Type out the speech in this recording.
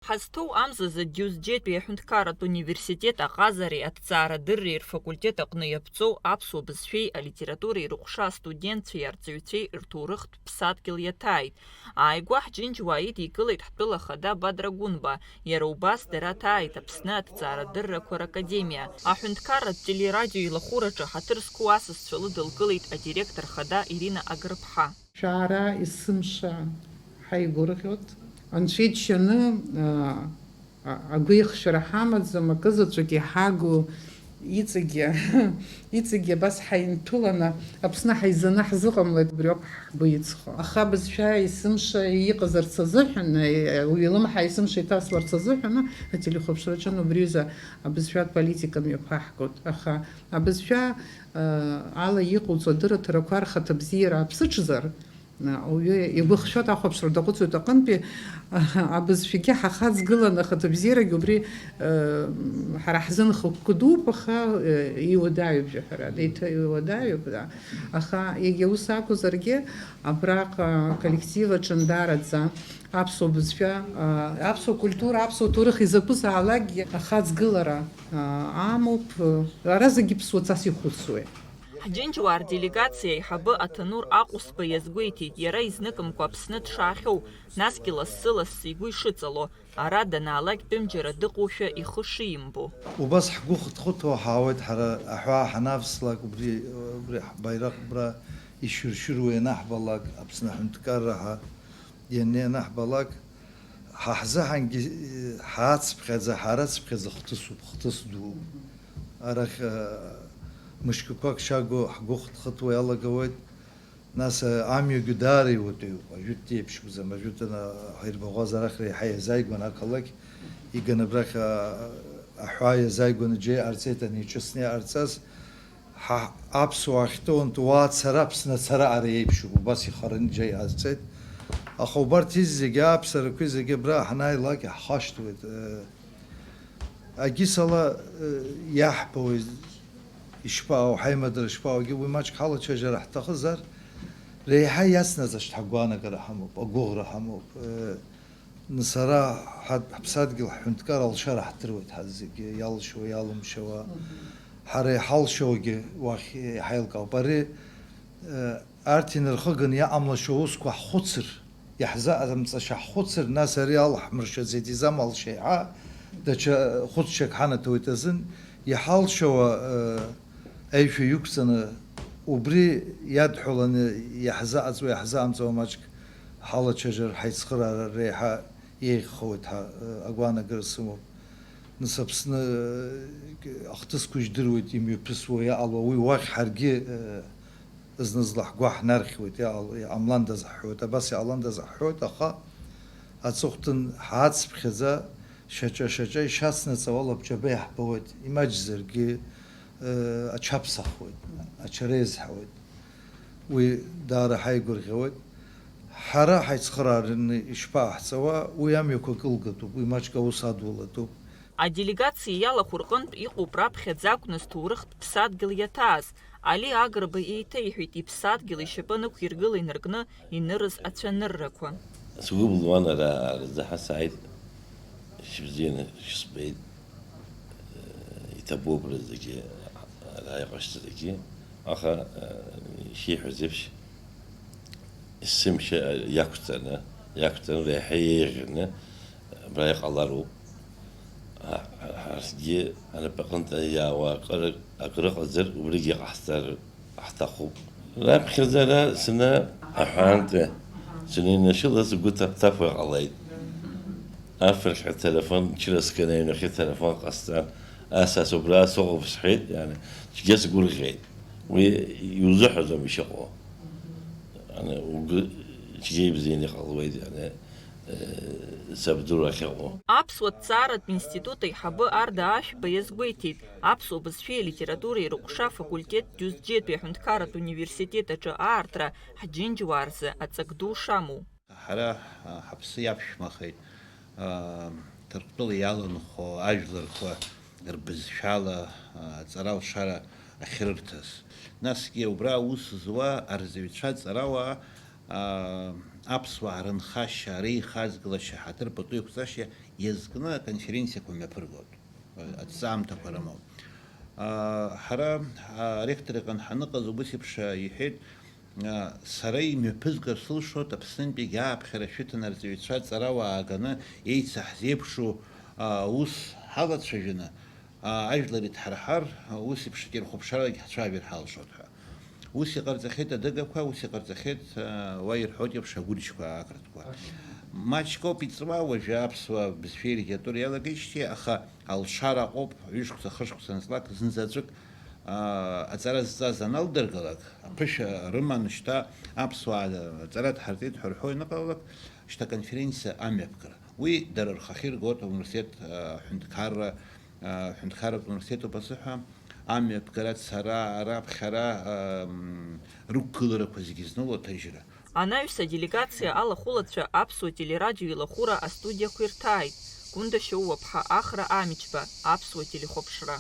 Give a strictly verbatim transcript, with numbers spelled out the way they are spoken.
Ҳазҭоу амзазы Џьузџьетәи аҳәынҭқарратә университет аҟазареи аҭҵаарадырреи рфакультет аҟны иаԥҵоу аԥсуа бызшәеи алитературеи рыҟәша астудентцәеи арҵаҩцәеи рҭоурыхтә ԥсадгьыл иаҭааит. Ааигәа ҳџьынџьуаа идикылеит ҳтәыла ахада Бадра Гәынба, иара убас дара ҭааит Аԥсны аҭҵаарадыррақәа ракадемиа. Аҳәынҭқарратә телерадио илахәыраҿы ҳаҭыр зқәу асасцәа лыдылкылеит адиректор хада Ирина Агрыԥҳа. Шәаара есымша ҳаигәырӷьоит. Анцәа иџьшьаны, а, а, агәеихшьара ҳамаӡам, акы заҵәык иҳагу, иҵегьы, иҵегьы абас ҳаинҭәыланы Аԥсны ҳаизаны ҳзыҟамлеит, убриоуп ҳгәы иҵхо. Аха абызшәа есымша иҟазарц азыҳәан, е, уи илымҳа есымша иҭасларц азыҳәан, ателехәаԥшраҿы убри аҩыза абызшәатә политика мҩаԥаҳгоит. Аха абызшәа, э, ала иҟоуҵо адырраҭарақәа рхаҭабзиара ааԥсыҽзар, э, ауаҩы игәыхшәо дахәаԥшыр даҟәыҵуеит аҟынтәи, э, абызшәагьы ҳахаҵгыланы ахаҭабзиарагьы убри, э, ҳара ҳзын хықәкы дууп, аха, э, иуадаҩуп, жәаҳәарада, иҭа-, иуадаҩуп, да. Аха егьа ус акәзаргьы, абраҟа аколлектив аҿы ндараӡа аԥсуа бызшәа, э, аԥсуа культура, аԥсуа ҭоурых изакәызаалакгьы ахаҵгылара, э, амоуп. Ара зегьы ԥсуаҵас ихәыцуеит. Ҳџьынџьуаа рделегациа аиҳабы Аҭанур Аҟәсба иазгәеиҭеит, иара изныкымкәа Аԥсны дшаахьоу, насгьы лассы-лассы игәы ишыҵало, ара данаалак тәымџьара дыҟоушәа ихы шимбо. Убас ҳгәы хыҭхыҭуа ҳаауеит ҳара, аҳәаа ҳанавслак, убри, убри ҳбаираҟ убра ишьыршьыруа ианаҳбалак, Аԥсны аҳәынҭқарра ҳа ианаҳбалак, ҳа ҳзыҳәангьы, ҳаацыԥхьаӡа, ҳарацыԥхьаӡа хҭысуп, хҭыс дууп. Арахь, а, мышқәақәак шагу ҳгәы хыҭхыҭуа иалагауеит. Нас, а, амҩагьы даара иуадаҩуп, ажәытә еиԥшуп, зама ажәытәаны ҳаирбаӷәазар арахь реиҳа иазааигәан ақалақь, иганы абрахь, а, аҳәаа иазааигәаны џьа иҟарҵеит, ани иҿыцны иҟарҵаз. Ҳа аԥсуаа ахьтәоу антәи уа ацара, Аԥсны ацара ара еиԥшуп, убас ихараны џьа иҟазҵеит. Аха убарҭ изегьы, аԥсарақәа зегьы абра ҳанааилак иаҳхашҭуеит. Э, агьысала, э, иаҳбауеи, ишԥаау, ҳаимадара шԥааугьы, уи маҷк ҳалацәажәара ҳҭахызар, реиҳа иацнаҵашт ҳагәаанагара ҳамоуп, агәыӷра ҳамоуп. Э, Нас ара ҳа-, ҳаԥсадгьыл ҳҳәынҭқар алшара ҳдыруеит ҳазегьы, иалшауа, иалымшауа. Мгм. Ҳара иҳалшауагьы уахь иҳаилкаауп. Ари, э, арҭ инархыганы иҟамлашьоу аусқәа ҳхәыцыр, иаҳзаҟамҵашьа ҳхәыцыр, нас ари алаҳмыршьаӡеит, изамалшьа еиҳа даҽа хәыцшьак ҳанаҭоит азын, иҳалшауа, э, аишәа иқәҵаны, убри иадҳәаланы иаҳзаҟаҵоу, иаҳзаҟамҵауа маҷк ҳалацәажәар, ҳаицхыраара реиҳа еиӷьхауеит ҳәа, э, агәаанагара сымоуп. Нас Аԥсны, э, ахҭысқәа ижәдыруеит имҩаԥысуа иҟало, уи уахь ҳаргьы, э, зны-зынла ҳгәы ҳнархьуеит, иҟало, иҟамландаз ҳҳәоит, абас иҟаландаз ҳҳәоит, аха аҵыхәтәан ҳаацыԥхьаӡа, шьаҿа-шьаҿа ишацнаҵауа лабҿаба иаҳбауеит, имаҷзаргьы, э, ачаԥсахуеит, ачара иазҳауеит. Уи даара ҳаигәырӷьауеит. Ҳара ҳаицхыраара ишԥаҟаҳҵауа, уи амҩақәа кылгатәуп, уи маҷк аус адулатәуп. Аделегациа иалахәу рҟынтә иҟоуп раԥхьаӡа акәны зҭоурыхтә ԥсадгьыл иаҭааз. Али Агрба еиҭеиҳәеит, иԥсадгьыл ишьапы нықәиргыла инаркны инырыз ацәаныррақәа. Сгәы былуан ара аараӡаха сааит, шьыбзианы шәсбеит, иҭабуп рызегьы ара иҟашьҵарагьы, аха, шиҳәаз еиԥш, есымша иақәҵаны, иақәҵаны, реиҳа еиӷьны абра иҟалароуп. Ҳа-, ҳарҭгьы анапаҟынтә иаауа акыр-, акрыҟазар, убригьы ҟаҳҵар ҳҭахуп. Раԥхьаӡа ара сны аҳәаантәи сынеинашылаз сгәы ҭаԥ-ҭаԥуа иҟалеит. Афырхь ателефон чрыскын, аҩнахьы ателефон ҟасҵан, ас, ас убра сыҟоуп сҳәеит, иани, цәгьа сгәырӷьеит. Уи иузыҳәаӡом ишыҟоу. Ани, угәы цәгьа ибзианы иҟалуеит, иани, э, сабду рахьыҟоу. Аԥсуа ҭҵааратә институт аиҳабы Арда Ашәба иазгәеиҭеит, аԥсуа бызшәеи алитературеи рыҟәша афакультет Џьузџьетәи аҳәынҭқарратә университет аҿы аартра ҳџьынџьуаа рзы аҵак ду шамоу. Ҳара, а, ҳаԥсы иаԥшәмахеит, а, Ҭырқәтәыла иаланхо ажәларқәа рбызшәала, а, аҵара-алшара ахьрырҭаз. Насгьы убра аус зуа арҵаҩцәа, аҵарауаа, Аԥсуаа рынхашьа, реихазгалашьа, ҳаҭыр пату еиқәҵашьа иазкны аконференциақәа мҩаԥыргоит, адҵаамҭақәа рымоуп. Ҳара аректор иҟны ҳаныҟаз убыс еиԥш иҳәеит, сара имҩаԥызгар сылшоит Аԥснынтәигьы ааԥхьара шәыҭан арҵаҩцәа аҵарауаа ааганы еицаҳзеиԥшу ус ҳалацәажәаны, ажәлар идҳарҳар, ус еиԥш акьырхәаԥшрагь ҳцәажәар ҳалшоит ҳәа. Ус иҟарҵахьеит адыгақәа, ус иҟарҵахьеит уа ирҳәоит еиԥш агәырџьқәа ақырҭқәа. Маҷк ауп иҵуа уажәы аԥсуа бызшәеи литературеи иалагеижьҭеи, аха алшара аҟоуп, ҩышықәса, хышықәса анҵлак, зынзаҵәык аҵара зҵаз аналдыргалак, аԥышәа рыман шьҭа аԥсуаа аҵара дҳарҵеит ҳәа рҳәо ианыҟалалак, шьҭа аконференциа амҩаԥгара. Уи дара рхахьы иргоит ауниверситет аҳәынҭқарра, аҳәынҭқарратә университетуп азыҳәа, амҩаԥгара, ацара, раԥхьара, рықәгыларақәа зегьы зныло аҭыжьра. Анаҩс аделегациа алахәылацәа аԥсуа телерадио илахәыра астудиақәа ирҭааит. Гәында Шьоуа-ԥҳа, Ахра Амичба, аԥсуа телехәаԥшра.